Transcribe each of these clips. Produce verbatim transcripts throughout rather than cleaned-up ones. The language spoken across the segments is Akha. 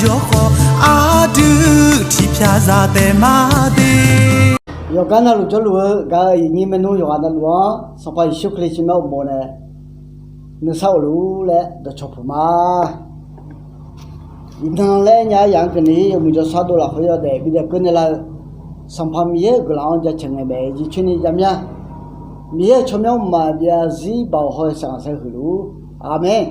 Jawrkhawf aqdui tiqpyaq zaq taef ma de. Yawqgar navluf jawrluf-eu gaq-eu aqyuif nyir maernmr yawqghaq navluf-anr Sanqpaq Yeqsur Kali tsawrmyanr uqmov nae nuisar of luf-ur laer dawqcawq puq ma. Iqnan laer aernya-eu yaq-anr keuvni yawmuiq jawrshar dov lafkhoer yawdaef bidaef keuv naeqlar-eu Sanqpaq Miqyaer-euq guiqlanq-anr jaceuq ngae mae. Jircoer ni javmya Miqyaer-euq tsawrmyanr mqmaq byav zarzir baoq haw-eu saqghanq saer huiq luf-ur. Aqmeq.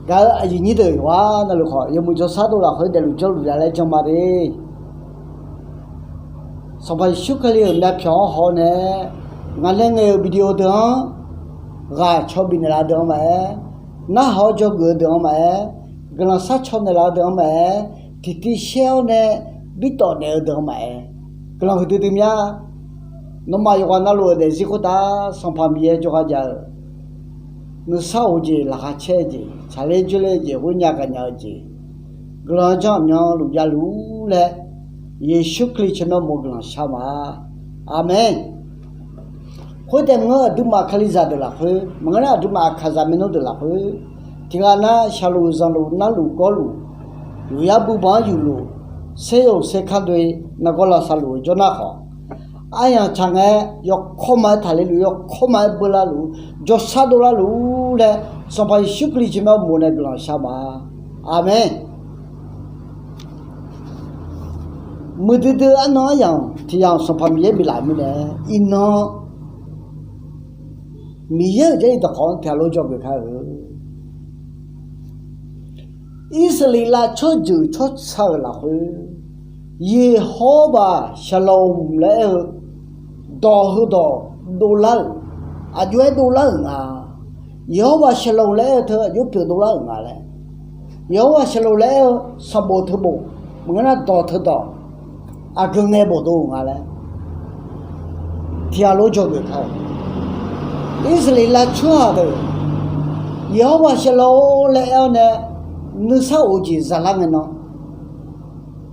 Gaq-eu aqyuif nyir deuq yawqghaq navluf khawf yawmuiq jawrshar dov lafkhoer daefluf jawrluf ya laer janma de. Sanqpaq Yeqsur Kali-euq myavpyawq-anr haw-awr nae, ngaq nae ngaeq-euq video deuq-anr ghaq caw bifnaeq laf-eu deuq-anr maqaer, narhaq-awr dzawgeuf-eu deuq-anr maqaer, guiqlanq sharcaw naeqlaf-eu deuq-anr maqaer, tiqtiv shaer-awr nae birtawf naeq-eu deuq-anr maqaer, guiqlanq huiqdui dui mya. Nawmaf yawqghaq navluf-euq daefzir khoertav Sanqpaq Miqyaer jawrgar jav-eu nuisar of-eu jeq, laqkhaq caer-eu jeq, tsaqler dzoerler-eu jeq, ghoernya gaqnya-eu jeq, guiqlanq janr aqmyanluf javluf-ur laer Yeqsur Kali tsawrmyanr uqmov guiqlanq shar ma. Aqmeq. Khoertaef maqngeur, aqduimaf Kalizaq deuq lafkhoer maqngeur nar, aqduimaf aqkaqzaq maernmr deuq lafkhoer tiqghaq nar shaqluf zanqluf narluf gawrluf, yufyar bubanq-anr yufluf, seryoq serkar doe nargawr lavsavluf-eu jawrnar khawf, aryamq tsaq ngae yawkawr ma-aer taqler luf, yawkawr ma-aer beular luf, jawrshar dovlar luf-ur laer Sanqpaq Yeqsur Kali tsawrmyanr uqmov nae guiqlanq shar ma. Aqmeq. Muiqdui dui arnan aryamq tiq yamq Sanqpaq Miqyaer biflaf mirnae, iqnan Miqyaer-euq jarlif dawqkawq-anr tiq ghaq lof dzawgeuf kar-eu. Irsaqleqlav tsawrjeuq tsawrca-euq lafkhoer, Yeqhawrbaq Shaqlawq laer aer-eu dawq heudawq dovlar-euq, aqjox-aer dovlar-euq nga. Yeqhawrbaq Shaqlawq laer aer-eu teu aqjox pyeuf dovlar-euq nga laer, Yeqhawrbaq Shaqlawq laer aer-eu sanqbof teubof maqngeur nar dawq teudawq aqgeu ngae bofdov-euq nga laer tiq ghaq lof dzawgeuf kar-eu. Irsaqleqlav tsawrhaq deuq Yeqhawrbaq Shaqlawq laer aer-awr nae nuisar of-eu jeq zalar ngae nan,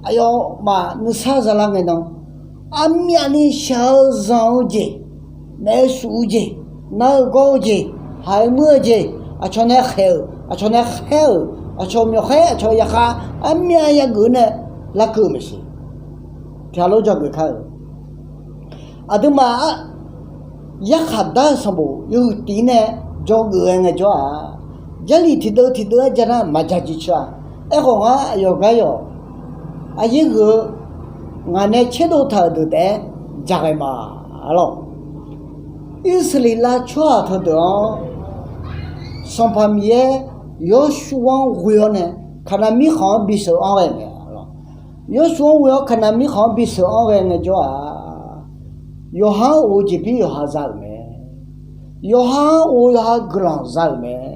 aqyawfmaf nuisar zalar ngae nan, armyavni shaq-eu zanq-eu jeq, naef-eu shuf-eu jeq, nar-eu gawr-eu jeq, haq-eu muir-eu jeq, aqcawq nae khaeq-euq, aqcawq nae khaer-euq, aqcawq myawqkhaer, aqcawq yaqkhav, armyav yageuf nae larkeuv-eu maeqshi, tiq ghaq lof dzawgeuf kar-eu. Aqduimaf yarkhaq dar-eu sanqbof yawhuiq tif nae dzawgeuf-aer ngaejawr-aq, jarlif tiqdeuv tiqdeuv-aer ja nar maqja jeq coer-a. Aerkhawf ngar aqyawf gar yawq aqyaer geuf-eu ngaq nae tserdov taq-euq deuq taef-aer jaghae ma. Arlawq, Irsaqleqlav tsawrhaq teudeuq-anr Sanqpaq Miqyaer Yawrshuv-anr ghoe-awr nae Kaqnaq mirkhanq-anr bisheuq-anr ghae mae. Yawrshuv-anr ghoe-awr Kaqnaq mirkhanq-anr bisheuq-anr ghae ngaejawr-aq, yawqha-anr of-eu jeqbir yawqha za-euq mae. Yawqha-anr of-eu yawqha guiqlanq za-euq mae.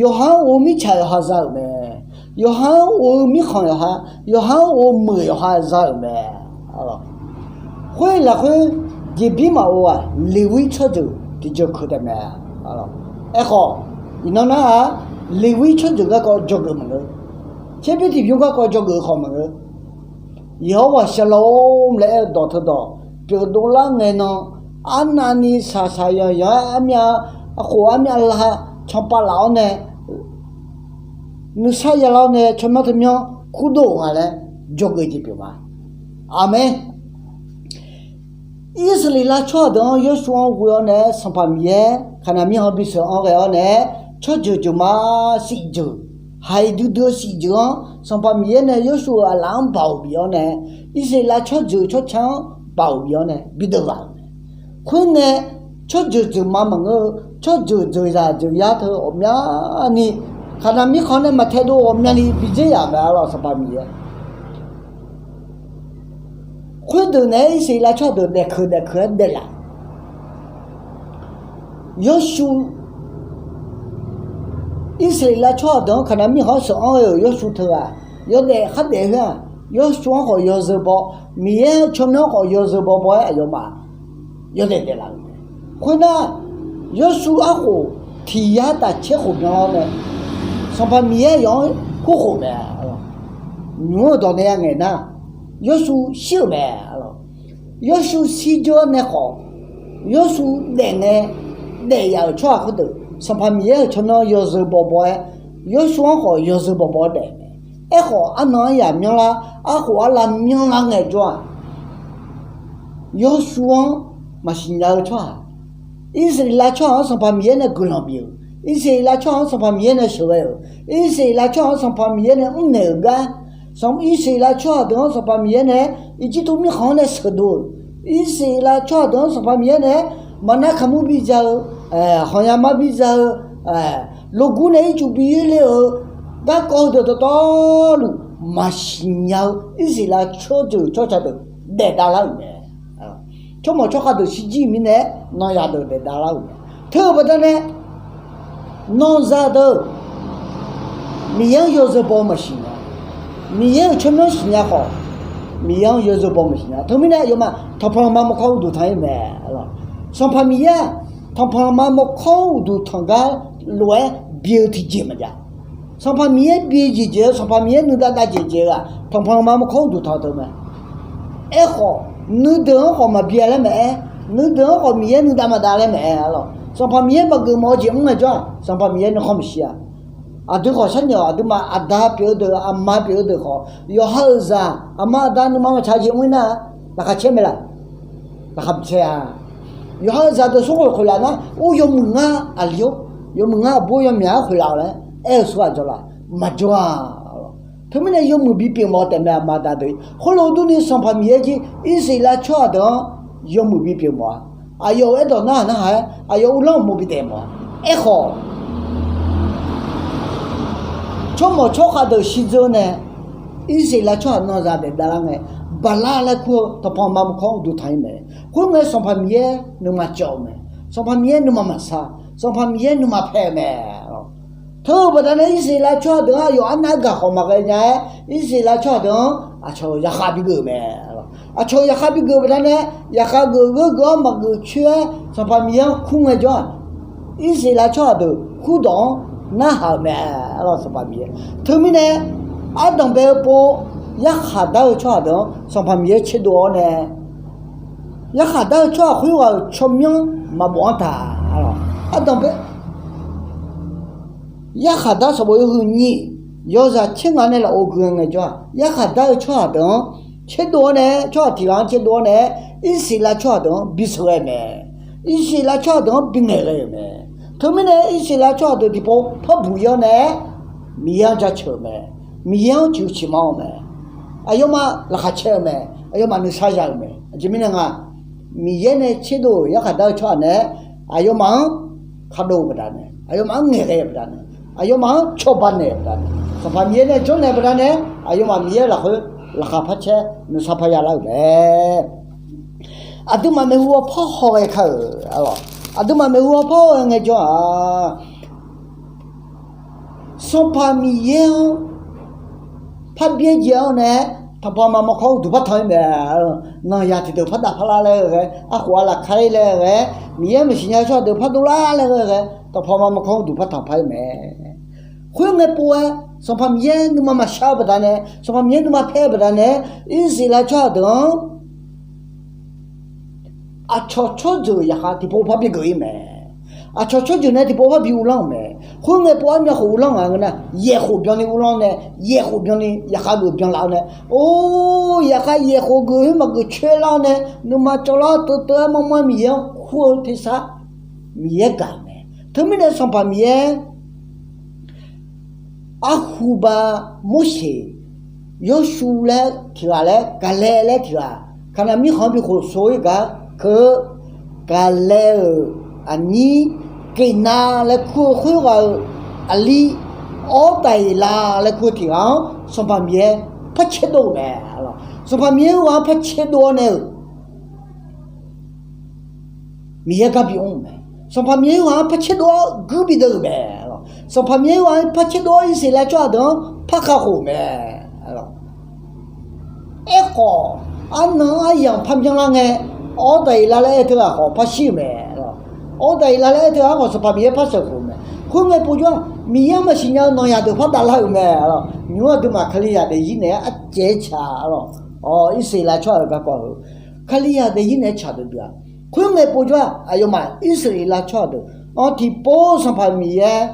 Yawqha-anr of-eu mirtsaq yawqha za-euq mae. Yawqha-anr of-eu mirkhanq yawqha, yawqha-anr of-eu meuq yawqha za-euq mae. Khoer lafkhoer jeqbir maqov-aq, Leqwir tsawrjeuq tiqjeuq keuq taef mae. Aerkhawf, iqnan nar-aq, Leqwir tsawrjeuq garkawv dzawgeuf maqngeur. Tserbymr tiqbymr garkawv dzawgeuf-eu khawf maqngeur. Yeqhawr ghaq Shaqlawr-or laer aer-eu dawq teudawq pyeuf dovlar ngae nan, arnavni shaqshaq yanqyanq-aer armyav, arkhof armyav la canpav laf-awr nae, nuisar yalar-awr nae tsawrmyanr teumyanr kurdov-euq nga laer dzawgeuf jeq pyeuf ma. Aqmeq. Irsaqleqlav tsawrhaq deuq-anr Yawrshuv-anr ghoe-awr nae-aer, Sanqpaq Miqyaer Kaqnaq mirkhanq bisheuq-anr ghae-awr nae-aer, tsawrjeuq jeuqma siqjeuq, haiq duidui-eu siqjeuq-anr Sanqpaq Miqyaer nae Yawrshuv-euq aqlaf-anr baoq bif-awr nae, Irsaqleqlav tsawrjeuq tsawrca-anr baoq bif-awr nae bideuv ghaq-euq mae. Khoerngae, tsawrjeuq jeuqma maqngeur-eu tsawrjeuq jeuqzaq jeuqyar teu ghawqmyani, Kaqnaq mirkhanq nae maqtaedov ghawqmyani bi dzer yaf mae. Arlawq Sanqpaq Miqyaer khoerdeuq naeq-aer Irsaqleqlav tsawrhaq deuq daefkeuq daefkeuq-aer daeflaf. Yawrshuv, Irsaqleqlav tsawrhaq deuq-anr Kaqnaq mirkhanq-anr sheuq-anr ghae-euq Yawrshuv teughaq yawdaef khardaef khoer-aq, Yawrshuv-anr khawf yawzeu baw, Miqyaer tsawrmyanr-anr khawf yawzeu bawbaw-aer aqyawfmaf yawdaef daeflaf-euq mae. Khoernar, Yawrshuv arkhof tiq yar taf caer khof byanlar-awr nae, Sanqpaq Miqyaer aqyawf-anr kurkhof mae. Nymq-mr-euq dawq nae ya ngaeq nar, Yawrshuv shir-euq mae. Yawrshuv shirdzeur-awr nae khawf, Yawrshuv daef ngae, daef yaf-euq tsawrhaq khoerdeuq Sanqpaq Miqyaer-euq tsawrmyanr yawzeu bawbaw-aer, Yawrshuv-anr khawf yawzeu bawbaw-aer daef mae. Aerkhawf, arnan aryaq myanrlar, arkhof arlav myanrlar ngaejawr-aq, Yawrshuv-anr maqsiq nya-eu tsawrhaq, Irsaqleqlav tsawrhaq-anr Sanqpaq Miqyaer nae guiqlanq bif-euq, Irsaqleqlav tsawrhaq-anr Sanqpaq Miqyaer nae sheuqghae-euq, Irsaqleqlav tsawrhaq-anr Sanqpaq Miqyaer nae mrnaeq-euq gar, Irsaqleqlav tsawrhaq deuq-anr Sanqpaq Miqyaer nae Irjirtuv mirkhanq-anr nae sheuqdov-euq, Irsaqleqlav tsawrhaq deuq-anr Sanqpaq Miqyaer nae maqnar kaqmur biza-eu, khanqyamar biza-eu, logur nae ircuf bi yoerle-euq garkawv heudeuq dawqtawvluf maqsiq nya-eu Irsaqleqlav tsawrjeuq tsawrca deuq daef davlar-euq mae. Tsawrmawq tsawrkhav deuq shirjir mirnae, nanyaq deuq daef davlar-euq mae. Teu-eu baqda nae, nanqzaq deuq Miqyaer-anr yawzeu baw maqsiq nya. Miqyaer-euq tsawrmyanr siqnya khawf, Miqyaer-anr yawzeu baw maqsiq nya. Teumirnae aqyawfmaf tanqpanq lanqma mawrkawr uqduq tanq-ir mae. Sanqpaq Miqyaer-aq, tanqpanq lanqma mawrkawr uqduq tanq gar lof-aer bi-eu tiqjeq maqjav. Sanqpaq Miqyaer bi jeqjeq-eu Sanqpaq Miqyaer nuidav dav jeqjeq-eu-aq, tanqpanq lanqma mawrkawr uqduq tanq-eu teu mae. Aerkhawf, nuideuq-anr khawf maqbi-a laer maqaer, nuideuq-anr khawf Miqyaer nuidav maqdav laer maqaer-a lawq. Sanqpaq Miqyaer maqgeuf mawf-eu jeq mr ngaejawr-aq, Sanqpaq Miqyaer nuikhanr maqshir-a. Aqdui khawf sharnoeq-awq, aqduimaf aqda pyeuf-eu deuq, aqma pyeuf-eu deuq khawf, yawqha-euq zaq aqma aqda nuima maqtsaq jeq mr-ir nar, laqkhaq caer mae laq? Laqkhaq caer-a. Yawqha-euq zaqdeuq smrkhoeq khoeqlaf nar, or yawmuiq ngar aqli-or, yawmuiq ngar aqbur yawmyaq-anr khoeqlaf-awq laer aer-eu smr ghaq jawr laf? Maqjawr-a. Teumirnae yawmuiq bipyeuf mawf-eu taefmae aqma aqda deuq-ir. Khoerlof durni Sanqpaq Miqyaer jir Irsaqleqlav tsawrhaq deuq-anr yawmuiq bipyeuf mawf-a. Aqyawf-euq aerdawq narhaq narhaq-aer aqyawf uvlanr-euq mawr bi daef mawf-a. Aerkhawf, tsawrmawq tsawrkhav deuq shirdzeur nae, Irsaqleqlav tsawrhaq nanqzaq daef davlar ngae, Baqlar laer kur-eu tanqpanq ma mawrkawr uqduq tanq-ir mae. Khoerngae Sanqpaq Miqyaer nuima cawv-eu mae. Sanqpaq Miqyaer nuima maqsar. Sanqpaq Miqyaer nuima pae-eu mae. Teu-eu baqdanae Irsaqleqlav tsawrhaq deuq-anr aqyawf arnav-aer gaq khawf maqghae nya-aer, Irsaqleqlav tsawrhaq deuq-anr aqcawq-euq zaqkhav bigeuf-eu mae. Aqcawq-euq zaqkhav bigeuf-eu baqdanae, zaqkhav geuf gheurgeuf-anr maqgeuf coer-aer Sanqpaq Miqyaer-anr kur ngaejawr-aq, Irsaqleqlav tsawrhaq deuq kurdawq-anr narhaq-euq mae. Sanqpaq Miqyaer, teumirnae ardanq bae-eu pov yarkhaq dar-eu tsawrhaq deuq-anr Sanqpaq Miqyaer tserdov-awr nae, yarkhaq dar-eu tsawrhaq khoerghaq-euq tsawrmyanr maqbof-anr taq. Ardanq bae yarkhaq dar sanqbof yawhuiq nyiq, yawzaq tser ngaq nae lafov gui ngaejawr-aq, yarkhaq dar-eu tsawrhaq deuq-anr tserdov-awr nae, tsawrhaq tiq ghaq-anr tserdov-awr nae, Irsaqleqlav tsawrhaq deuq-anr bi sheuqghae-eu mae. Irsaqleqlav tsawrhaq deuq-anr bi ngaeqghae-euq mae. Teumirnae Irsaqleqlav tsawrhaq deuq tiqpov par buq-ir-awr nae, Miqyaer-anr jaceuq-euq mae. Miqyaer-anr ciqhuiq ciqmanr-eu mae. Aqyawfmaf laqkhaq caer-eu mae. Aqyawfmaf nuisar ya-euq mae. Aqjeq mirnae nga, Miqyaer nae tserdov-euq yarkhaq dar-eu tsawrhaq nae, aqyawfmaf-anr kardov-eu baqdanae, aqyawfmaf-anr ngaeqghae-eu baqdanae, aqyawfmaf-anr cawba naeq-eu baqdanae, Sanqpaq Miqyaer nae jawrnaeq-eu baqdanae, aqyawfmaf Miqyaer lafkhoer laqkhaq par caer nuisar parya lar-euq mae. Aqduimaf maeqhu-awr par haw ghae ka-euq, aqduimaf maeqhu-awr par haw ghae ngaejawr-aq, Sanqpaq Miqyaer-anr par byaerdzae-awr nae, tanqpanq ma mawrkawr uqduq par tanq-ir mae. Nanqzaq tiqdeuq par dav par lar laer ghae, arkhof arlaf kar-ir laer ghae, Miqyaer maqsiq nya-eu tsawrhaq deuq par dovlar laer ghae, tanqpanq ma mawrkawr uqduq par tanq par-ir mae. Khoerngae pov-aer Sanqpaq Miqyaer nuima maqshar-eu baqdanae, Sanqpaq Miqyaer nuima paer-eu baqdanae, Irsaqleqlav tsawrhaq deuq-anr aqcawq tsawrjeuq zaqkhav tiqpov par bigeuf-ir mae. Aqcawq tsawrjeuq nae tiqpov par bi uvlanr-euq mae. Khoerngae pov-aer myavkhof uvlanr-a ngeur nar, yaeqkhof byanni uvlanr nae, yaeqkhof byanni zaqkhav geuf byanlaf-awr nae, or, zaqkhav yaeqkhof geuf-ir maqgeuf coer lar-awr nae, nuima cawvlar teuvteuv-aer manrmanr-aer Miqyaer-anr kur-eu tersar Miqyaer gaq-euq mae. Teumirnae Sanqpaq Miqyaer arhu ba Morseq, Yawrshuv laer tiq ghaq laer, Gaqlae laer tiq ghaq, Kaqnaq mirkhanq-anr bi khof shov-ir gar keuv-eu, Gaqlae-euq aqnyir Geqnav laer kur-eu khoerghaq-euq aqli Awrdaq Eqlav laer kur-eu tiq ghaq-anr Sanqpaq Miqyaer par caerdov-euq mae. Sanqpaq Miqyaer khoerghaq-anr par caerdov-awr nae-euq Miqyaer gar bi mr-euq mae. Sanqpaq Miqyaer khoerghaq-anr par caerdov-awr guir bideuv-euq mae. Sanqpaq Miqyaer khoerghaq-anr par caerdov-awr Irsaqleqlav tsawrhaq deuq-anr par kakhof mae. Aerkhawf, arnan aryamq par myanrlar ngae, Awrdaq Eqlav laer aer-eu teughaq khawf par shir-euq mae. Awrdaq Eqlav laer aer-eu teughaq khawf Sanqpaq Miqyaer par sheuqkhof-eu mae. Khoerngae povjawr-aq, Miqyaer-anr maqsiq nya-eu nanqzaq deuq par davlar-euq mae. Nymq-mr aqduimaf Kalizaq daefzir naeq-aer arcaev-aer ca-a lawq. Irsaqleqlav tsawrhaq-euq garkawv heu Kalizaq daefzir naeq-aer caq deuq deuq-aq, khoerngae povjawr-aq, aqyawfmaf Irsaqleqlav tsawrhaq deuq-anr tiqpov Sanqpaq Miqyaer,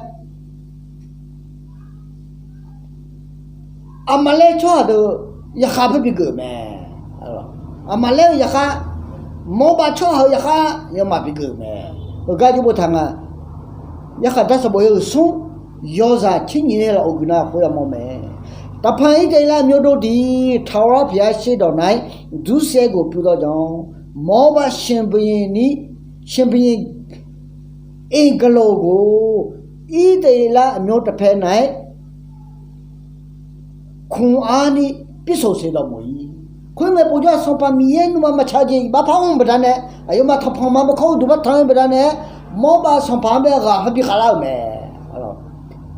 Aqmaqlaer tsawrhaq deuq yarkhaq par bigeuf-euq mae. Aqmaqlaer-euq yarkhaq, Mawrbav tsawrhaq-euq yarkhaq yawmaf bigeuf-euq mae. Heugar jir boftaq nga, yarkhaq dar sanqbof yawhuiq smr, yawzaq tser nyiq nae lafov guiqlanq khoer yamawr mae. Taqpanq Irtaev lav aqmyawr dov diq, taqghaq-awr piqya sherdawq nar-aer, dursaev ghof pyur dawr jan-awr, Mawrbav sanqbof nyiq ni, sanqbof nyiq Eqgaloq ghof, Irtaev lav aqmyawr taqpae nar-aer, kmq-ar ni pirsoq seq dawqmawf-ir. Khoerngae povjawr-aq, Sanqpaq Miqyaer nuima maqtsaq jeq iqbax par mr-eu baqdanae, aqyawfmaf tanqpanq ma baqkawr uqduq par tanq-eu baqdanae, Mawrbav sanqpaq-anr bae ghaq par bi khavlar-euq mae.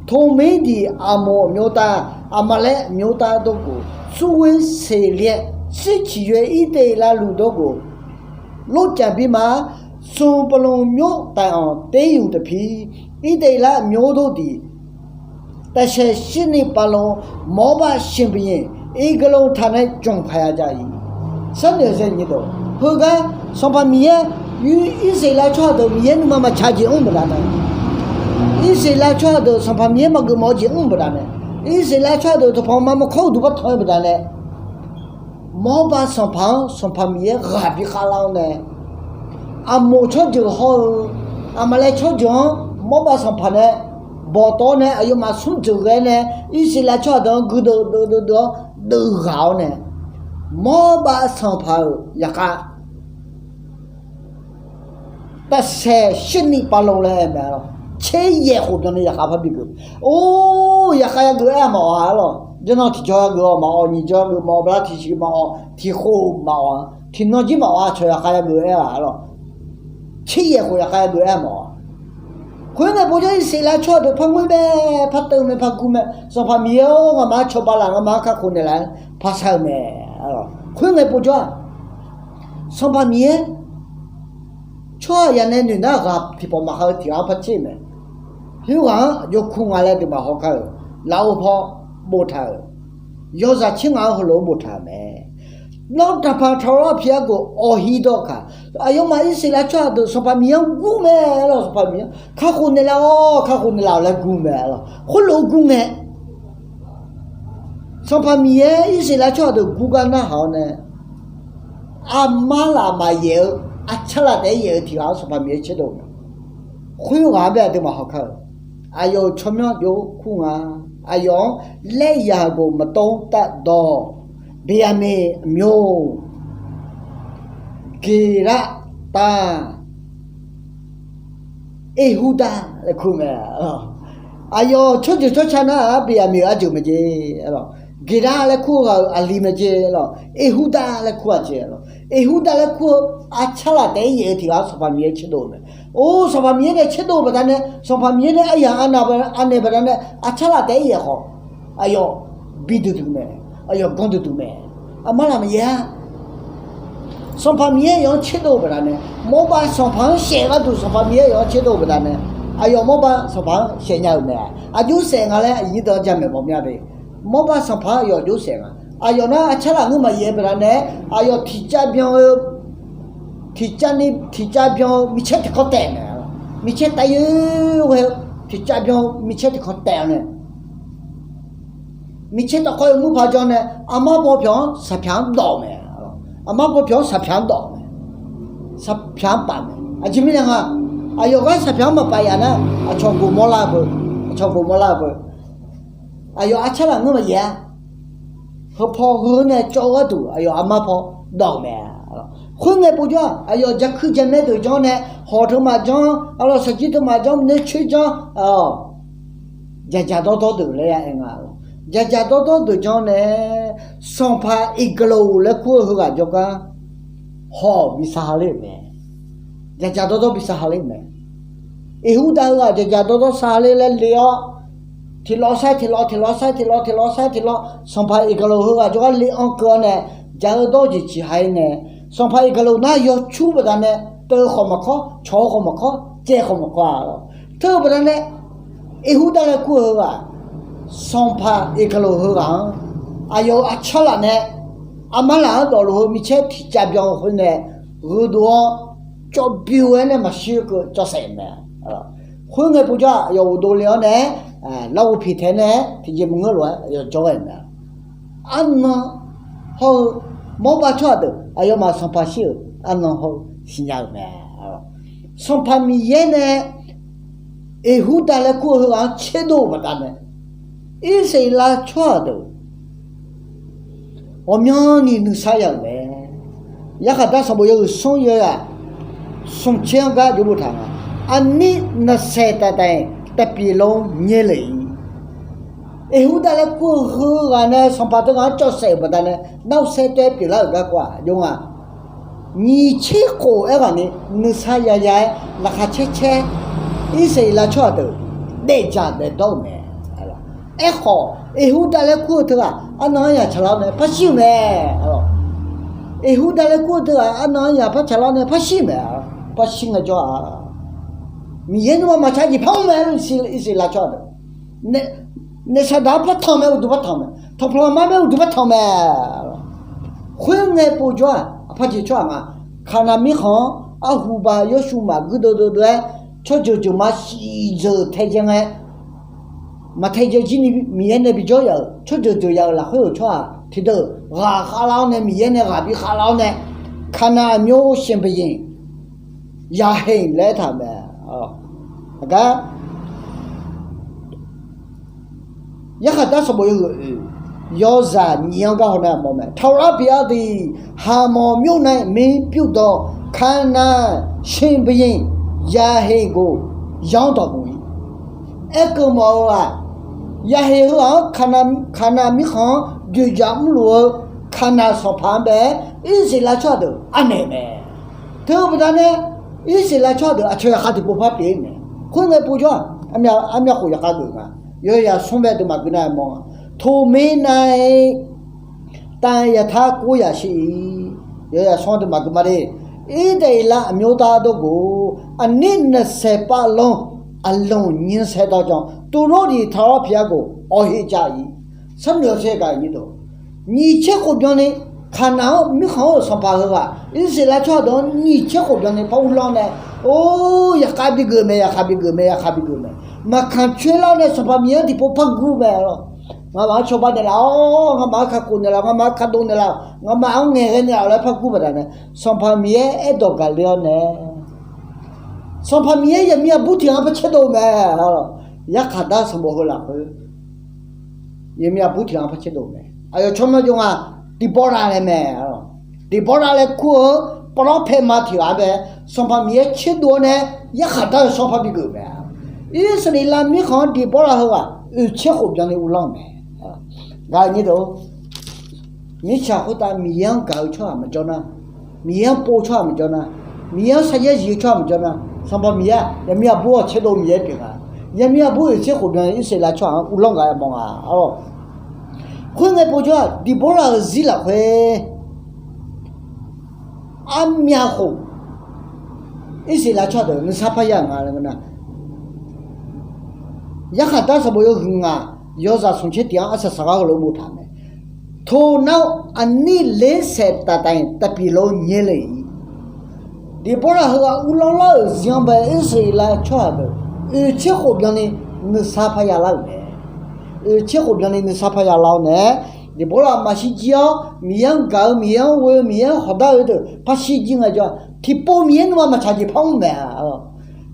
Tomiqdiq Aqmoq aqmyawr tav, Aqmaqlaer aqmyawr tav dawrghof, Surghoer Seqlaer, Sirciqyoer Irtaev lavluf dawrghof, Lorcaf birma, Smqpaqlmq myor taef-anq teryuq taqpir, Irtaev lav aqmyawr dov diq, taqsaeq shirni pavlmq, Mawrbav sanqbof nyiq, Eqgaloq taq nae jmq paq ya ja-ir. Sharnoeq-eu zae nyiq dawq, heugar Sanqpaq Miqyaer, Irsaeqlav tsawrhaq deuq Miqyaer nuima maqtsaq jeq mr-eu baqdanae, Irsaeqlav tsawrhaq deuq Sanqpaq Miqyaer maqgeuf mawf-eu jeq mr-eu baqdanae, Irsaeqlav tsawrhaq deuq tanqpanq ma baqkawr uqduq par tanq-eu baqdanae, Mawrbav sanqpaq-anr Sanqpaq Miqyaer ghaq bi khavlar-awr nae, Aqmoq tsawrjeuq hawr-eu, Aqmaqlaer tsawrjeuq-anr Mawrbav sanqpaq nae bawqtawv-awr nae aqyawfmaf smr jeuq ghae-aer nae, Irsaeqlav tsawrhaq deuq-anr guirdeuv deuv deuv deuv-awr deuvghaq-awr nae, Mawrbav sanqpaq-euq yarkhaq taqsaeq shirni pavlmq laer aer mae lawq. Tser yaeq khof byanni yarkhaq par bigeuf. Or, yarkhaq yageuf aer-aq maqawq-a lawq. Janr nan tiqjawr yageuf-awq maqawq, nyiq jawr yageuf maqawq, bala tiqsiq maqawq, tiqkhof maqawq-a, tiqnan jir maqawq-a, cawq yarkhaq yageuf aer-aq lawq. Tser yaeq khof yarkhaq yageuf aer-aq maqawq-a. Khoerngae povjawr Irsaeqlav tsawrhaq deuq par ngoer mae, par teuv mae, par gur mae. Sanqpaq Miqyaer-or, nga'maf-anr cawba laf, nga'maf-anr kakhof naeqlaf-aer par shar-eu mae. Khoerngae povjawr-aq, Sanqpaq Miqyaer tsawrhaq yaq nae noeq nar ghaq tiqpawf maqha-eu tiq ghaq-anr par tser-euq mae. Khoerghaq-anr yawkur nga laer deuq maqhaw kar-euq. Lafov paw boftaq-euq, yawzaq tser ngaq-anr heulof-aer boftaq-euq mae. Nawr taqpaq taqlawr pi-aer ghof awq hi dawr-eu kaq, aqyawfmaf Irsaeqlav tsawrhaq deuq Sanqpaq Miqyaer-anr gur mae lawq. Sanqpaq Miqyaer-anr kakhof naeqlaf-awq, kakhof naeqlaf-awq laer gur mae lawq. Khoerlof-aer gur ngae, Sanqpaq Miqyaer Irsaeqlav tsawrhaq deuq gur gar narhaq-awr nae, aqmar laf maqyaef-eu, arcar laf taef-aer yaef-eu tiq ghaq-anr Sanqpaq Miqyaer tserdov-eu mae. Khoerghaq-anr bae aqdui maqhaw kar-euq. Aqyawf-euq tsawrmyanr jov kur nga. Aqyawf-anr laer yaq ghof maqtov taf dawq, Beqyaqmeq myor, Geqlar tav, Eqhurdav laer kur mae. Aqyawf tsawrjeuq tsawrca nar-aq, Beqyaqmeq-euq arjeuq mae jeq. Geqlar laer kur-eu ghaq-euq aqli mae jeq lawq. Eqhurdav laer kur-aq jeq lawq. Eqhurdav laer kur-eu arcar laf taef-aer yaef-eu tiq ghaq-anr Sanqpaq Miqyaer tserdov-eu mae. Or, Sanqpaq Miqyaer nae tserdov-eu baqdanae, Sanqpaq Miqyaer nae aryaq anaeq baqdanae arcar laf taef-aer yaef khawf, aqyawf bi duidui mae. Aqyawf ganr duidui mae. Aqmar laf maqyaef-a. Sanqpaq Miqyaer aqyawf-anr tserdov-eu baqdanae, Mawrbav sanqpaq-anr saef gharduq Sanqpaq Miqyaer aqyawf-anr tserdov-eu baqdanae, aqyawf Mawrbav sanqpaq-anr saef nya-euq mae. Aqjox saef nga laer aqyuif deuq-anr jamaeq mawf mya de. Mawrbav sanqpaq-anr aqyawf aqjox saef nga. Aqyawf nar arcar laf ngeur maqyaef-eu baqdanae, aqyawf tiqcav byan-eu tiqcav ni tiqcav byan-eu micaer tiqkawv taef mae. Micaer taef yoer ghae-eu tiqcav byan-eu micaer tiqkawv taef-awr nae, micaer tawfkawv yawmuir paq jan nae, aqmar paw pyawq-anr saqpyaq-anr dawf mae. Aqmar paw pyawq-anr saqpyaq-anr dawf mae. Saqpyaq-anr paf mae. Aqjeq mirnae nga, aqyawf gar saqpyaq-anr maqpaf yaf nar, aqcawq ghof mawrlar-eu beu, aqcawq ghof mawrlar-eu beu. Aqyawf arcar laf ngeur maqyaef-a. Heu paw heu nae cawv-eu gharduq aqyawf aqmar paw dawf-euq mae. Khoerngae povjawr-aq, aqyawf jaqkuir jaqmaer deuq janr nae, hawq teu maqjanr, arlawq shaqjir teu maqjanr, noercoer janr, jaqjaq dawrdawr deuq laer ya aer nga. Jaqjaq dawrdawr deuq janr nae, sanqpaq Iqgalof laer kur-eu heughaq jawrgar hawq bi sar ha ler-euq mae. Jaqjaq dawrdawr bi sar ha ler-euq mae. Iqhurdav heughaq jaqjaq dawrdawr sar ha ler laer le-awr, tiqlawv sair tiqlawv, tiqlawv sair tiqlawv, tiqlawv sair tiqlawv, sanqpaq Iqgalof heughaq jawrgar le-anr keuv-awr nae, jaq-eu dawr-eu jeq ciq ha-ir nae, sanqpaq Iqgalof nar yawcur baqdanae, teu-eu khawf maqkawr, cawq-eu khawf maqkawr, caev khawf maqkawr-a lawq. Teu-eu baqdanae, Iqhurdav laer kur-eu heughaq, sanqpaq Iqgalof heughaq-anr, aqyawf-euq arcar laf nae, aqmar laf-anr dawfluf heu micaer tiqcav byan-eu khoer nae, gheudov-awr, cawv byoe-aer nae maqshir keuv cawv saef-euq mae. Khoerngae povjawr-aq, aqyawf uqdov le-awr nae, larghov piq tae nae tiqjeq maqngeur lof-aer aqyawf jawr ghae-euq mae. Arnan hawr-eu, mawrbav tsawrhaq deuq aqyawfmaf sanqpaq shir-euq arnan hawr-eu siqnya-euq mae. Sanqpaq Miqyaer nae Eqhurdav laer kur-eu heughaq-anr tserdov-euq baqdanae, Irsaqleqlav tsawrhaq deuq ghawqmyanrni nuisar ya-euq mae. Yarkhaq dar sanqbof yawhuiq smr yawzaq smqtser-anr gar jawr boftaq nga. Aqnir naqsaeq taf taf-iq taqpyeuf lor nyae le-ir. Eqhurdav laer kur-eu heughaq nae sanqpaq teughaq-anr cawv saef-euq baqdanae, nar-eu saer tae pyeuflar-euq garkawv-aq jawr nga. Nyiq tser khof aerghaqni nuisar yaya-aer laqkhaq caer caer, Irsaqleqlav tsawrhaq deuq daefdzaq daefdawr-euq mae. Aerkhawf, Eqhurdav laer kur-eu teughaq arnan-anr yaq tsaqlar-awr nae par shir-euq mae. Eqhurdav laer kur-eu teughaq arnan-anr yaq par tsaqlar-awr nae par shir-euq mae. Par shir ngaejawr-a, Miqyaer nuima maqtsaq jeq par mr mae. Irsaqleqlav tsawrhaq deuq naef saqdaq-anr par tanq mae, uqduq par tanq mae. Tanqpanq lafmar mae, uqduq par tanq mae. Khoerngae povjawr-aq, aqpar jeq tsawrhaq nga, Kaqnaq mirkhanq-anr arhu ba yawshuv maqguir deuv deuv deuv-aer, tsawrjeuq jeuqma shifjeuq taejae ngae, maqtae jae jir ni Miqyaer nae bijawr ya-euq tsawrjeuq jeuq ya-euq lafkhoer-euq tsawrhaq tiqdeuq ghaq khavlar-awr nae, Miqyaer nae ghaq bi khavlar-awr nae, Kaqnaq aqmyawr Sanqbeqyeq Yaqheq laer aertaq-euq mae. Aqgar Yarkhaq dar sanqbof yawhuiq oeq yawzaq nyiq-anr gar hawnae mawf mae. Taqlar pyeuf-a deuq-iq, Haqmawq myo'nae mir pyurdawq Kaqnaq Sanqbeqyeq Yaqheq ghof yanr dawqmuiq-ir. Aerkeuv mawf-eu-aq, Yaqheq heughaq-anr Kaqnaq mirkhanq-anr dzoeqdzaq mrluf-eu Kaqnaq sanqpaq-anr bae-aer Irsaqleqlav tsawrhaq deuq anaeq mae. Teu-eu baqdanae, Irsaqleqlav tsawrhaq deuq aqcawq yaqkhav tiqpov par pyeuf-ir mae. Khoerngae povjawr-aq, armyav khof yaqkhav geuf nga. Yawzaq smr bae deuq maqgui nar-aer mawr nga. Toqmae nav-iq tav yaqtar kov yaq shir-ir. Yawzaq smr deuq maqgui ma de. Irdaqeqlav aqmyawr dar dawrgov, aqnir naqsaeq pav lanr aqlanq nyiq saeq dawq janq tuvlof diq taqlar pyeuf-a ghof awq heqjav-ir. Sharnoeq-awr saer gaq nyiq dawq, nyiq tser khof byanni Kaqnaq-anr mirkhanq-anr-euq sanqpaq heughaq Irsaqleqlav tsawrhaq deuq-anr nyiq tser khof byanni par uvlanr nae, or, yaqkhav bigeuf mae, yaqkhav bigeuf mae, yaqkhav bigeuf mae. Maqkanq coer lar-awr nae Sanqpaq Miqyaer-anr tiqpov par gur mae lawr. Ngamaf-anr cawba naeqlaf-awr, ngamaf-anr kakhof naeqlaf, ngamaf-anr kadov naeqlaf, ngamaf-anr ngaeqghae naeqlaf-awq laer par gur baqdanae, Sanqpaq Miqyaer aerdawq gaqler-awr nae, Sanqpaq Miqyaer yaqmir aqbur tiq ghaq-anr par caerdov mae. Yarkhaq dar sanqbof heu lafkhoer yaqmir aqbur tiq ghaq-anr par caerdov mae. Aqyawf tsawrmyanr jov nga, Tiqbawrlav laer mae. Tiqbawrlav laer kur-eu pavlawr paeqma tiq ghaq-anr bae Sanqpaq Miqyaer caerdov-awr nae, yarkhaq dar-eu sanr par bigeuf mae. Irsaqleqlav mirkhanq-anr Tiqbawrlav heughaq oeq tser khof byanni uvlanr-eu mae. Gaq nyi deuq, mirtsaq khoertav Miqyaer-anr gaq-eu tsawrhaq maqjawr nar, Miqyaer-anr pov tsawrhaq maqjawr nar, Miqyaer-anr sarjax zif-eu tsawrhaq maqjawr nar, Sanqpaq Miqyaer-aq yaqmir aqbur-awq caerdov Miqyaer pyeuf nga. Yaqmir aqbur oeq tser khof byanni Irsaqleqlav tsawrhaq-anr uvlanr gaq-aer mawr nga. Khoerngae povjawr-aq, Tiqbawrlav-euq zir lafkhoer armyav khof Irsaqleqlav tsawrhaq deuq nuisar parya nga laer ngeur nar, yarkhaq dar sanqbof yawhuiq ngaq yawzaq smqtser tiq-anr arsaq saqgar heulof-aer boftaq mae. Toq nar-awr aqnir ler saeq taf taf-iq taqpyeuf lor nyae le-ir. Tiqbawrlav heughaq uvlanr lar-euq zir-anr bae Irsaqleqlav tsawrhaq deuq oeq tser khof byanni nuisar parya lar-euq mae. Oeq tser khof byanni nuisar parya lar-awr nae, Tiqbawrlav maqshir jir-awr Miqyaer-anr gaq-eu, Miqyaer-anr ghoe-eu, Miqyaer-anr hawqdar-eu deuq par shir jir ngae jawr-aq, tiqpov Miqyaer nuima maqtsaq jeq par mr mae.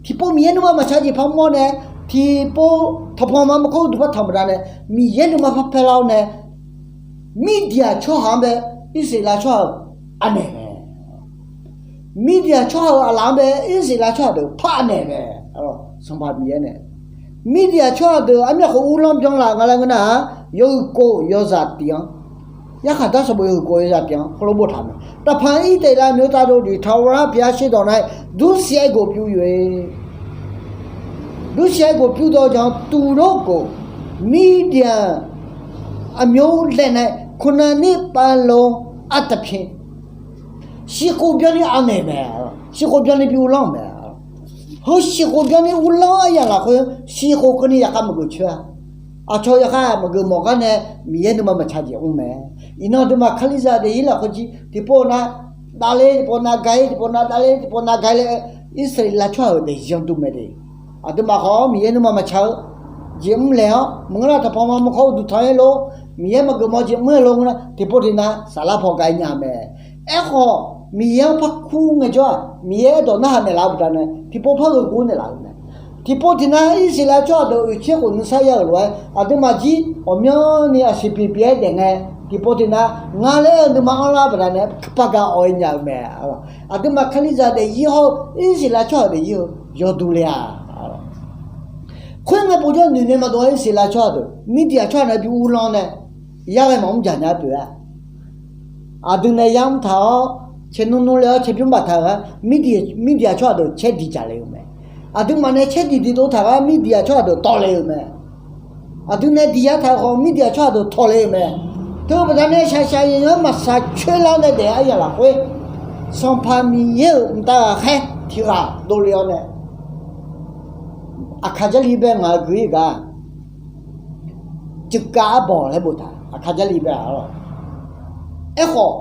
Tiqpov Miqyaer nuima maqtsaq jeq par mr-awr nae, tiqpov tanqpanq ma maqkawr uqduq par tanq baqdanae, Miqyaer nuima par paer lar-awr nae, Mirdiaq tsawrhaq-anr bae Irsaqleqlav tsawrhaq-euq anaeq mae. Mirdiaq tsawrhaq-euq aqlaf-anr bae Irsaqleqlav tsawrhaq deuq par anaeq mae. Sanqpaq Miqyaer nae Mirdiaq tsawrhaq deuq armyav khof uvlanr byanlar nga laer ngeur nar-aq, yawhuiq kov yawzaq tiq-anr, yarkhaq dar sanqbof yawhuiq kov yawzaq tiq-anr heulof-aer boftaq mae. Taqpaq Irdaqeqlav myotav dov dui tawrlar pyaer sherdawq nar-aer, Dursiq aergof pyur yoe. Dursiq aergof pyur dawr jan tuvlof khof, Mirdiaq aqmyawr laer nar-aer, Kurnanir pavlov artaqpyaer shiqkhof byanni anaeq mae. Shiqkhof byanni bi uvlanr-euq mae. Heu shiqkhof byanni uvlanr-eu aryamq lafkhoer, shiqkhof keuvni yaqkhav maqgeuf coer-a. Aqcawq yaqkhav maqgeuf mawf gar nae, Miqyaer nuima maqtsaq jeq mr mae. Iqnan aqduimaf Kalizaq daefzir lafkhoer jir tiqpov nav davler, tiqpov nav ga-ir, tiqpov nav davler, tiqpov nav ga-ir laer, Irsaqleqlav tsawrhaq-euq daefzir-anr dur mae de. Aqduimaf khawf-awr Miqyaer nuima maqtsaq-eu jeq mr laeq-awr, maqngeur nar tanqpanq ma maqkawr uqduq tanq-aer lof Miqyaer maqgeuf mawr jeq mr-aer lo ngeur nar, tiqpov tiqnav saflar paw ga-ir nya-eu mae. Aerkhawf, Miqyaer-anr par kur ngaejawr-aq, Miqyaer aerdawq narhaq naeqlaf-eu baqdanae tiqpov par gheu guv-aer naeqlaf-euq mae. Tiqpov tiqnav Irsaqleqlav tsawrhaq deuq oeq tser khof nuisar ya-euq lof-aer, aqduimaf jir ghawqmyanrni aqsiq pyeuf pyeuf-aer daef ngae, tiqpov tiqnav nga laer-eu nuima anrlar baqdanae par ga awq-aer nya-eu mae. Aqduimaf Kalizaq daefzir hawr-eu Irsaqleqlav tsawrhaq daefzir-eu yawduq le-a. Khoerngae povjawr noeqnaeq maqdov-aer Irsaqleqlav tsawrhaq deuq Mirdiaq tsawrhaq nae bi uvlanr nae, yar ghae maqmr dzaq nya pyeuf-a. Aqdui nae yar mr taq-awr, cae nmr nmr le-awr cae bymr baftaq-euq-a, Mirdiq, Mirdiq aqcawq aqdeuq caer diq dzaq le-euq mae. Aqduimaf nae caer diq diq dov taq gar Mirdiq aqcawq aqdeuq tawv le-euq mae. Aqdui nae diq yar taq-euq khawf Mirdiq aqcawq aqdeuq tawv le-euq mae. Teu baqdanae shaqshaq yanyanr-anr maqshaq coer lar nae daef aryaq lafkhoer, Sanqpaq Miqyaer-euq mqtav ghaqkhaer tiq ghaq dovle-awr nae, Aqkaq Jarlif bae ngaq-eu gui-ir gar, Cuivkav Arbawq laer boftaq, Aqkaq Jarlif bae-a lawq. Aerkhawf,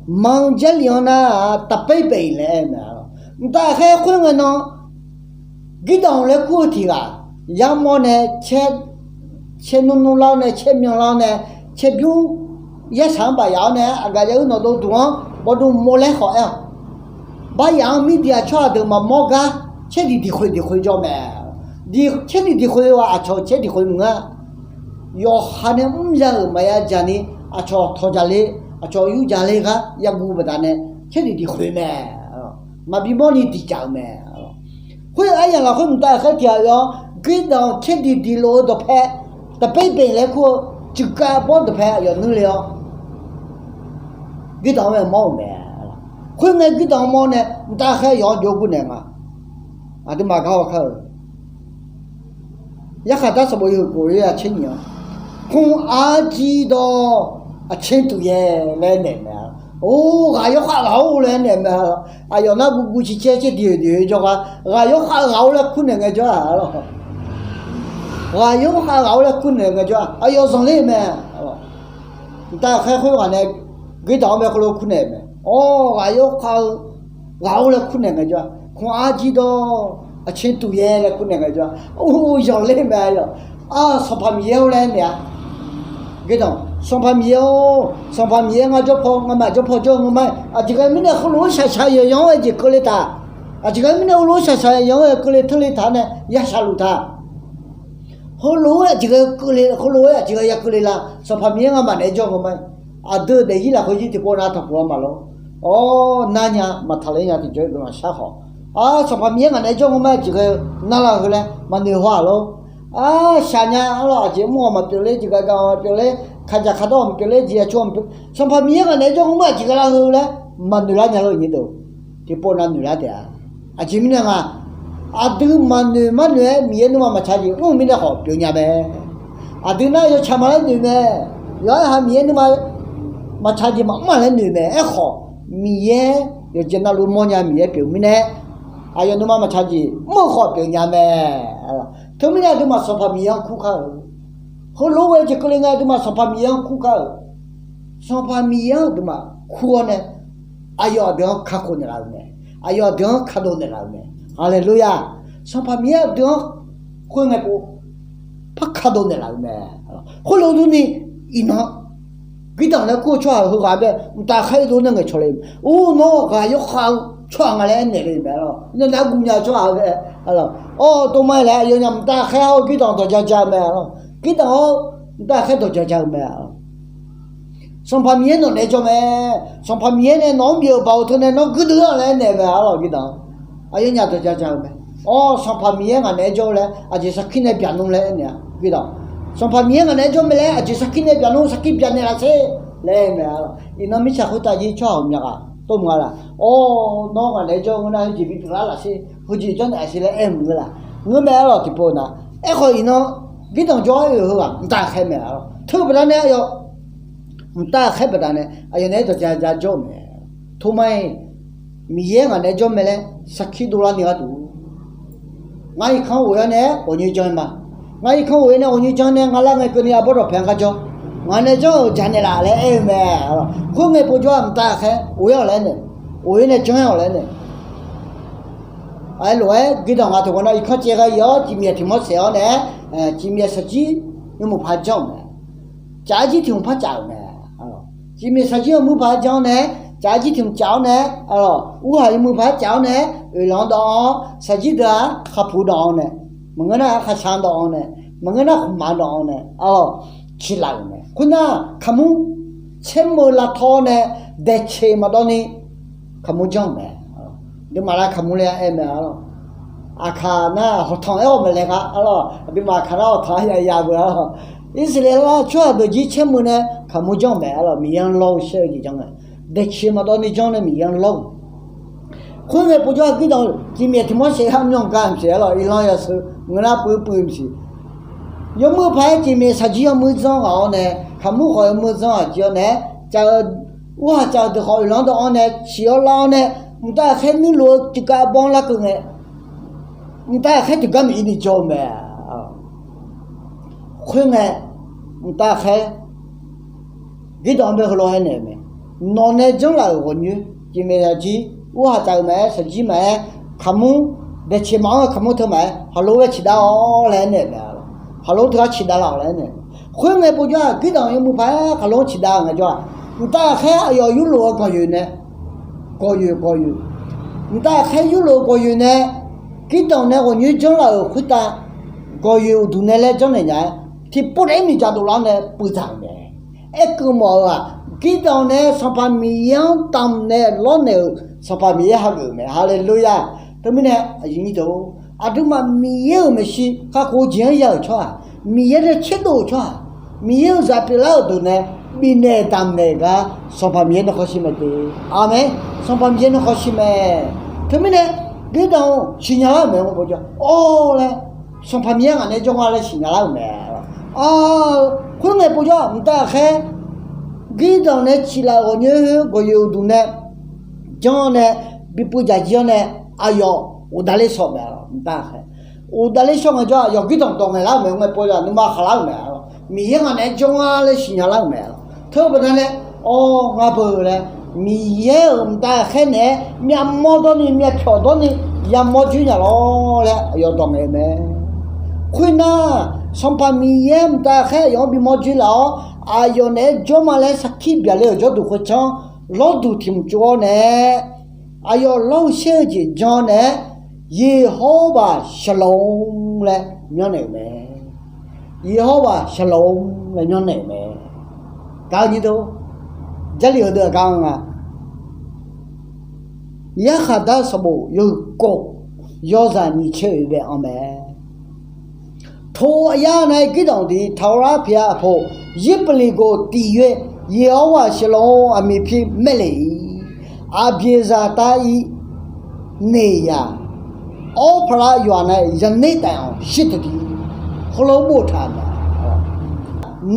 Manq Jarlif-anr nar-aq, Taqpaer Baeq laer aer-eu mae-a lawq. Mqtav ghaqkhaer khoerngae nan, Girdanq laer kur-eu tiq ghaq, yar mawr nae caer, caer nmr nmr lar-awr nae, caer myan lar-awr nae, caer bymr yarsaq-anr baf yaf-awr nae, aqgaf yaruir nawqdov duq-anr bawduv mov laer khawf aer-awq. Baryaf-anr Mirdiq aqcawq aqdeuq maqmawr gar, caer diq diq khoeq diq khoeq jawr mae. Caer diq diq khoeq-aq, aqcawq-euq caer diq khoeq maqngeur-a. Yawqha nae mr ya-euq maqya dzaq ni, aqcawq tawq dzaq le, aqcawq yur dzaq le gar yaguv baqdanae, caer diq diq khoeq mae. Maqbi mawrni diq dzaq-euq mae. Khoer aryaq lafkhoer mqtav ghaqkhaer tiq ghaq oe-awr, Girdanq caer diq diq lof-eu dawqpae, Taqpaer Baeq laer kur-eu, Cuivkav Arbawr dawqpae aqyawf nuir le-awr, Girdanq-anr mae mawr-euq mae. Khoerngae Girdanq-anr mawr nae mqtav ghaqkhaer yawq-anr jov-aer gurnaeq nga. Aqduimaf gar haw kar-euq Yarkhaq dar sanqbof yawhuiq khof-ir-a tser nyiq-anr, Khmqar jir dawr aqcer tuq yaer laer naeq mae-a. Or, ghaq yawkhav ghaq-or laer naeq mae-a. Aqyawf nar guvguv ciqcaer caer diq-euq diq-eu jawrgar, ghaq yawkhav ghaq-or laer kurnaeq ngae jawr-a lawq. Ghaq yawkhav ghaq-or laer kurnaeq ngae jawr-a, aqyawf zanqler-eu mae. Mqtav ghaqkhaer khoerghaq nae Girdanq-anr bae khoerlof kurnaeq-euq mae. Or, ghaq yawkhav-eu ghaq-or laer kurnaeq ngae jawr-a, Khmqar jir dawr aqcer tuq yaer laer kurnaeq ngae jawr-a. Or, zanqler mae-a yawq. Ar, Sanqpaq Miqyaer-or laer naeq-a. Girdanq, Sanqpaq Miqyaer-or, Sanqpaq Miqyaer ngar jawr paw, ngamaf jawr paw jawr-eu ngeurma-aer, aqjeq ghae mirnae heulof-aer shaqshaq yanyanr-anr aer jeq keuvle taq. Aqjeq ghae mirnae heulof-aer shaqshaq yanyanr-anr aer keuvle teurle taq-awr nae ya shaqluf taq. Heulof-aer aqjeq ghae keuvle, heulof-aer aqjeq ghae ya keuvle la? Sanqpaq Miqyaer ngamaf naeq-aer jawr-eu ngeurma-aer, aqdui-euq daefzir lafkhoer jir tiqpov nav tanqpuq-a maqlor. Awr, narnya maqtaqler nya tiqjawr-aer guiqlanq shar khawf. Ar, Sanqpaq Miqyaer ngaq naeq-aer jawr ngeurma-aer aqjeq ghae nar la heu laer maqnoeq haw-aq lor. Ar, shaqnya-a lawq, aqjeq mr-awq maqpyeuf ler, jeqgaq gaq-awq maqpyeuf ler, kaqdzaq kaqdawr-awq maqpyeuf ler, jeqya cu-awq maqpyeuf, Sanqpaq Miqyaer ngaq naeq-aer jawr ngeurma-aer aqjeq ghae lar heu laer maqnoeq lar nya lor-eq nyir deuq. Tiqpov nav noeq lar taef-a. Aqjeq mirnae nga, aqdui maqnoeq marnoeq-aer Miqyaer nuima maqtsaq jeq mr-eu mirnae khawf pyeuf nya mae. Aqdui nar yawtsaq ma laer noeq mae. Yawqha-aer ha Miqyaer nuima maqtsaq jeq maqmr-a laer noeq mae. Aerkhawf, Miqyaer yawqjeq navluf mawrnya Miqyaer pyeuf mirnae, aqyawf nuima maqtsaq jeq mr-eu khawf pyeuf nya mae. Teumirnae aqduimaf Sanqpaq Miqyaer-anr kur kar-eu. Heulof-aer jeq keuvle ngae aqduimaf Sanqpaq Miqyaer-anr kur kar-eu. Sanqpaq Miqyaer-anr aqduimaf kur-awr nae, aqyawf aqdui-anr kakhof naeqlaf-euq mae. Aqyawf aqdui-anr kadov naeqlaf-euq mae. Haleluya! Sanqpaq Miqyaer aqdui-anr khoerngae pov par kadov naeqlaf-euq mae. Khoerlof durni, iqnan Girdanq laer kur-eu tsawrhaq heughaq bae mqtav khaer dov nar ngaeqcawq le. Or, nawr ghaq yawkhav-eu tsawrhaq nga laer aernaeq le mae lor. Nar nar guv nya-eu tsawrhaq-eu bae, awr, dovma laer aqyawfnyaf mqtav khaer hawr-eu Girdanq dawq ja ja-eu mae lor. Girdanq hawr mqtav khaer dawq ja ja-eu mae. Sanqpaq Miqyaer nawq naeq-aer jawr mae. Sanqpaq Miqyaer nae nawq-anr bif-euq baoq teu nae nawr guirdeuv-awq laer aernaeq mae-a lor Girdanq. Aqyawfnyaf dawq ja ja-eu mae. Awr, Sanqpaq Miqyaer ngaq naeq-aer jawr-eu laer aqjeq sarkir nae byaq nmr laer aernaeq-a Girdanq. Sanqpaq Miqyaer ngaq naeq-aer jawr mae laer aqjeq sarkir nae byaq nmr, sarkir byaq naeqlaf sher laer aer mae-a lor. Iqnan mirtsaq khoertav jir tsawrhaq ghawqmya ghaq tov mq-a laf. Awr, nawr ngaq naeq-aer jawr ngeur nar heujeq bipyeuf lar laf sher, heujeq janrnaeq-a sher laer aer mq ngeur laf. Ngeur mae-a lor tiqpov nav. Aerkhawf iqnan Girdanq jawr-aer oe-eu heughaq mqtav khaer mae-a lor. Teu baqdanae aqyawf mqtav khaer baqdanae aqyawf naeq-aer dawq ja ja jawr-eu mae. Toma-iq, Miqyaer ngaq naeq-aer jawr mae laer sarkir dovlar ni gharduq, ngar irkanr ghof-aer nae ghawqnyoer janr-aer ma. Ngar irkanr ghof-aer nae ghawqnyoer janr nae ngar lar ngae keuvni arbawr dawqpae-anr gar jawr. Ngaq naeq-aer jawr-euq jaq naeqlaf laer aer-eu mae. Khoerngae pov jawr-aq mqtav khaer ghof-aer-awq laer naeq, ghof-aer nae janr-aer-awq laer naeq. Aerlof-aer Girdanq ngaq taq ghawqnar irkanr caev gha ir-awr tiqmyaeq tiq mawr saef-awr nae, tiqmyaeq saqjir yawmuiq paq janr-euq mae. caf-aer jir tiq hmq par caf-euq mae. Cifmyeq shaqjir yawmuiq paq-aer jan-awr nae, caf-aer jir tiq hmq caf-awr nae, arlawq, urhaq yawmuiq paq-aer caf-awr nae, oeqlanq dawv-awr, shaqjir deuq-aq, khaqpuq dawv-awr nae, maqngeur nar khaqshaq dawv-awr nae, maqngeur nar khmqmaq dawv-awr nae, arlawq, ciqlaf-euq mae. Khoernar, kaqmur tser meuq lavtaw-awr nae, daeqceq maqdawv ni kaqmur janr-euq mae. Aqduimaf lar kaqmur laer aer mae, arlawq. Aqkaq nar hawqtanq aer-awq maqlaeq nga, arlawq. Aqduimaf aqkaq nar hawqtanq-aer ya ya beu, arlawq. Irsaqleqlav tsawrhaq deuq jir tser meuq nae kaqmur janr-euq mae, arlawq. Miqyaer-anr lawr-eu shaer-eu jeq janr-aer, daeqceq maqdawv ni janr nae Miqyaer-anr lawr-eu. Khoerngae povjawr-aq, guirdawq tiqmyeq tiq mawr sheuq-aer myanr gar maqsiq, arlawq, iqlanq yaseu ngeur nar puiv puiv maqsiq. Yawmuiq paq-aer cifmyeq shaqjir yawmuiq zanr ghaq-awr nae, kaqmur khawf yawmuiq zanr ghaq jir-awr nae, caf-eu, urhaq caf-eu deuq khawf oeqlanq dawv-awr nae ciq-awr lar-awr nae, mqtav ghaqkhaer nuirluf-eu tiqkawv banr larkeuv ngae, mqtav ghaqkhaer tiqgar maqir ni jawr-eu mae. Khoerngae, mqtav ghaqkhaer guirdawq-anr bae heulof-aer aernaeq-euq mae. Nawq nae janrlaf-euq ghawqnyoer, cifmyeq shaqjir, urhaq caf-eu maqaer, shaqjir maqaer, kaqmur, daeqceq maqanr-eu kaqmur teu maqaer, khaqlo-anr bae ciqdav-awq laer aernaeq-euq mae, arlawq. Khaqlo-anr teugar ciqdav laf-awq laer aernaeq-euq mae. Khoerngae povjawr-aq, guirdawq yawmuiq paq-aer khaqlo-anr ciqdav-eu ngaejawr-aq, mqtav ghaqkhaer aqyawf yurlof-eu gawqyoeq nae, gawqyoeq gawqyoeq, mqtav ghaqkhaer yurlof-eu gawqyoeq nae, guirdawq nae ghawqnyoer janrlaf-euq khoertav, gawqyoeq uqduq nae laer janrnaeq nya-aer, tiqpov taef-aer miqdzaq dovlar nae puivdzaq-euq mae. Aerkeuv mawf-eu-aq, guirdawq nae Sanqpaq Miqyaer-anr damq nae lawrnaeq-euq Sanqpaq Miqyaer hageuf-euq mae. Haleluya! Teumirnae, aqyuif nyir deuq, aqduimaf Miqyaer-euq maeqshi kakhof-eu jeq-anr ya-euq tsawrhaq, Miqyaer nae tserdov-euq tsawrhaq, Miqyaer-euq zaq pyeuflar-euq deuq nae bifnaeq damqnaeq gar Sanqpaq Miqyaer nae khawf shir mae de. Aqmeq. Sanqpaq Miqyaer nae khawf shir mae. Teumirnae, guirdawq siqnya lar-euq mae, ngar povjawr-aq, awr laer, Sanqpaq Miqyaer ngaq nae jawr nga laer siqnya lar-euq mae. Khoerngae povjawr-aq, mqtav ghaqkhaer guirdawq nae ciqlaf-euq ghawqnyoer gawqyoeq uqduq nae janr-awr nae, bipuiv dzaq jir-awr nae, aqyawf uqdaqler shaw mae, arlawq. Mqtav ghaqkhaer uqdaqler shaw ngaejawr-aq, aqyawf guirdawq dawq ngaeqlar-euq mae, ngar povjawr-aq, nuima khaqlar-euq mae, arlawq. Miqyaer ngaq naeq-aer jawr nga laer siqnya lar-euq mae, arlawq. Teu baqdanae, awr, ngar beu laer, Miqyaer-euq mqtav ghaqkhaer naeq-aer myavmawr dawrni, myavpyawq dawrni, yamawr joer nya lawr laer aqyawf dawq ngaeq-eu mae. Khoernar, Sanqpaq Miqyaer mqtav ghaqkhaer aqyawf-anr bimawr joer laf-awr, aqyawf naeq-aer jawr ma laer sarkir byaqle-euq jawrduq khoertsanr lawrduq tiq hmq tsov-awr nae, aqyawf lawr-eu shaer-eu jeq jan-awr nae-aer, Yeqhawrbaq Shaqlawm laer myanrnaeq-euq mae. Yeqhawrbaq Shaqlawm laer myanrnaeq-euq mae. Gaq-eu nyir deuq, Jarlif heudeuq-aq gar nga. Yarkhaq dar sanqbof yawhuiq kov, yawzaq nyiq caer oeq bae-anr mae. To aqyar nav-aer guirdawq deuq-iq taqghawr lar pyeuf-a. Aqpoq Yirpqliqgoq tiq yoer, Yeqhawrbaq Shaqlawm aqmiq pir maerle-iq, Aqbyeqzaqtav-iq neq yaq, Awrpaqlav yawqghaq nav-aer yaqner taef-anr shir taqdi, heulof-aer boftaq-euq mae.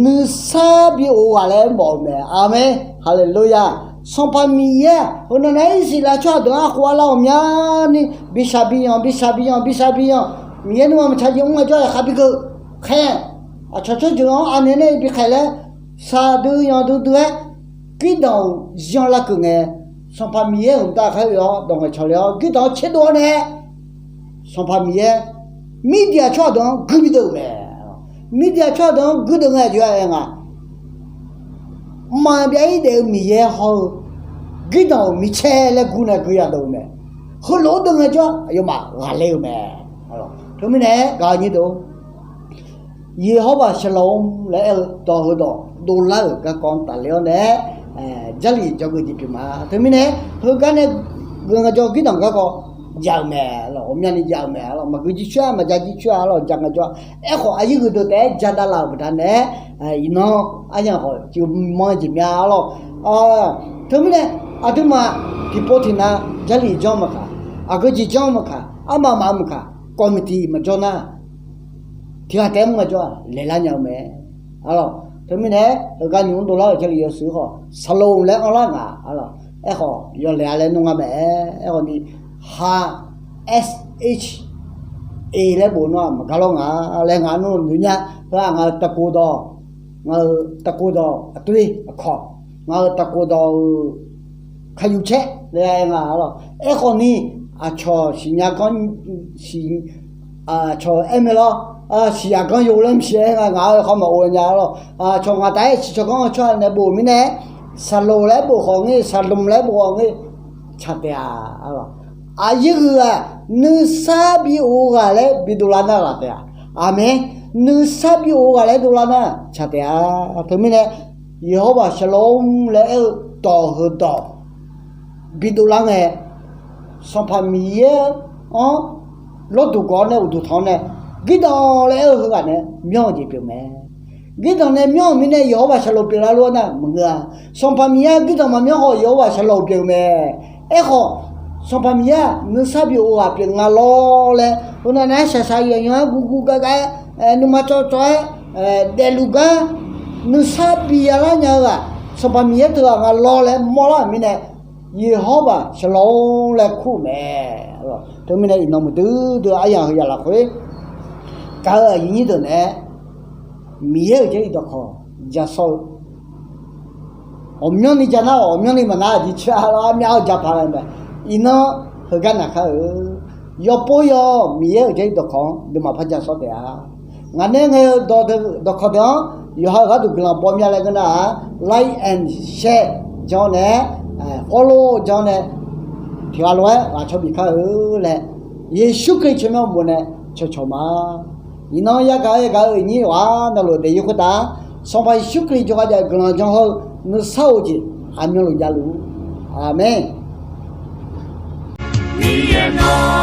Nuisar bi of ghaq laer mawf-eu mae. Aqmeq. Haleluya! Sanqpaq Miqyaer heunav nav-aer Irsaqleqlav tsawrhaq deuq-anr arkhof arlar ghawqmyani bishaq biyanq, bishaq biyanq, bishaq biyanq, Miqyaer nuima maqtsaq jeq mr ngaejawr yaqkhav bi geuq khaeq, aqcawq tsawrjeuq-anr anaeq nae bi khaeq laer, shaqdui yanqdui dui-aer guirdawq-euq zir-anr larkeuv ngae, Sanqpaq Miqyaer-euq mqtav ghaqkhaer oe-awr dawq ngaeqcawq le-awr guirdawq-anr tserdov-awr nae, Sanqpaq Miqyaer, Mirdiaq tsawrhaq deuq-anr guir bideuv-euq mae. Mirdiaq tsawrhaq deuq-anr guirdeuv ngae aqjox-aer nga, mqmaq byav-ir daef-eu Miqyaer hawr-eu guirdawq-euq micaer laer gur nae guiya deuv-eu mae. Heulof-aer deuv ngaejawr aqyawfmaf ghaqler-eu mae. Teumirnae gaq-eu nyir deuq, Yeqhawrbaq Shaqlawm laer aer-eu dawq heudawq dovlar-euq garkawv-anr tafler-awr nae-aer, Jarlif jawrgeuf jeq pyeuf ma. Teumirnae heugar nae geuf ngaejawr guirdawq garkawv jav-eu mae, arlawq, ghawqmyani jav-eu mae, arlawq, maqgui jircoer-a, maqja jircoer-a, arlawq, jav ngaejawr. Aerkhawf aqyuif heudeuq taef-aer jadar laf-euq baqdanae, iqnan aryamq khawf tiqmanr jeq mya, arlawq. Teumirnae aqduimaf tiqpov tiqnav Jarlif janr maqkaq, aqgeu jeq janr maqkaq, armaf maf-eu maqkaq, kawv maqtiq maqjawr nar, tiq ghaq taef-aer mr ngaejawr-aq laeqlar nya-eu mae, arlawq. Teumirnae heugar nymq-anr dovlar-euq Jarlif yawshuif khawf Shaqlawm laer anrlar ngaq, arlawq. Aerkhawf yawlaeq-a laer nmr nga mae. Aerkhawf ni ha, S H A laer bof nar-aq maqgar lawr nga laer ngaq nmr noeq nya. Heu-aq ngaq-euq taqkov dawq, ngaq-euq taqkov dawq aqtoer aqkawq, ngaq-euq taqkov dawq-euq kaqyuf caer laer aer nga, arlawq. Aerkhawf ni aqcawq siqnya ganr siq, aqcawq aer mae lawr. siqyaq ganr yo laer maqsiq-aer nga, ngaq-euq khawf maqghof nya lawr. Cawq ngaq taf-aer siq cawq ganr-eu tsawrhaq nae bof mirnae, saqloq laer bof khawf ngir, saqlmq laer bof khawf ngir, tsaq taef-a. Aqyuif huiq-aq, nuisar bi of-eu ghaq laer bi dovlar nar laf taef-a. Aqmeq. Nuisar bi of-eu ghaq laer dovlar nar tsaq taef-a. Teumirnae, Yeqhawrbaq Shaqlawr laer aer-eu dawq heudawq bi dovlar ngae, Sanqpaq Miqyaer-anr lawrduq gawv-awr nae uqduq tanq-awr nae, Girdanq laer aer-eu heughaq nae myanr-eu jeq pyeuf mae. Girdanq nae myanr-euq mirnae Yeqhawrbaq Shaqlawq pyeuflar lof-aer nar maqngeur-a. Sanqpaq Miqyaer Girdanq maqmyanr khawf Yeqhawrbaq Shaqlawq pyeuf mae. Aerkhawf, Sanqpaq Miqyaer-aq nuisar bi of-eu ghaq pyeuf nga lawr laer, heunav nav-aer shaqshaq yanqyan-aer guvguv gavgav-aer, nuima cawvcawv-aer daefluf gar, nuisar bi yalar nya-eu ghaq Sanqpaq Miqyaer teughaq nga lawr laer mawrlar-euq mirnae, Yeqhawrbaq Shaqlawr laer kur-euq mae. Teumirnae iqnan muiqdui dui-eu aryamq heu yaf lafkhoer gaq-eu aqyuif nyir deuq naeq-aer, Miqyaer-euq Jarlif dawqkawq ja sawr-eu, ghawqmyanrni ja nar-awq, ghawqmyanrni maqnar-aq jeq coer-a lawr, armyar-awr ja paq laer mae. Iqnan heugar naqkar-eu, yawpov yawq Miqyaer-euq Jarlif dawqkawq-anr nuima par ja sawr taef-a. Ngaq nae ngae-eu dawqkawq deuq-anr yawqha-euq gharduq guiqlanq baw mya laer ngeur nar-aq, like and share janr nae, follow janr nae, tiqghaq lof-aer ghaq caw bif kar-eu laer, Yeqsur Kali tsawrmyanr bof nae cawqcawq ma. Iqnan yagaq-eu yagaq-eu aqnyir yawqghaq navluf daefyir khoertav, Sanqpaq Yeqsur Kali jawrgar jav-eu guiqlanq janr hawr-eu nuisar of-eu jeq aqmyanluf javluf. Aqmeq. Miqyaer nawr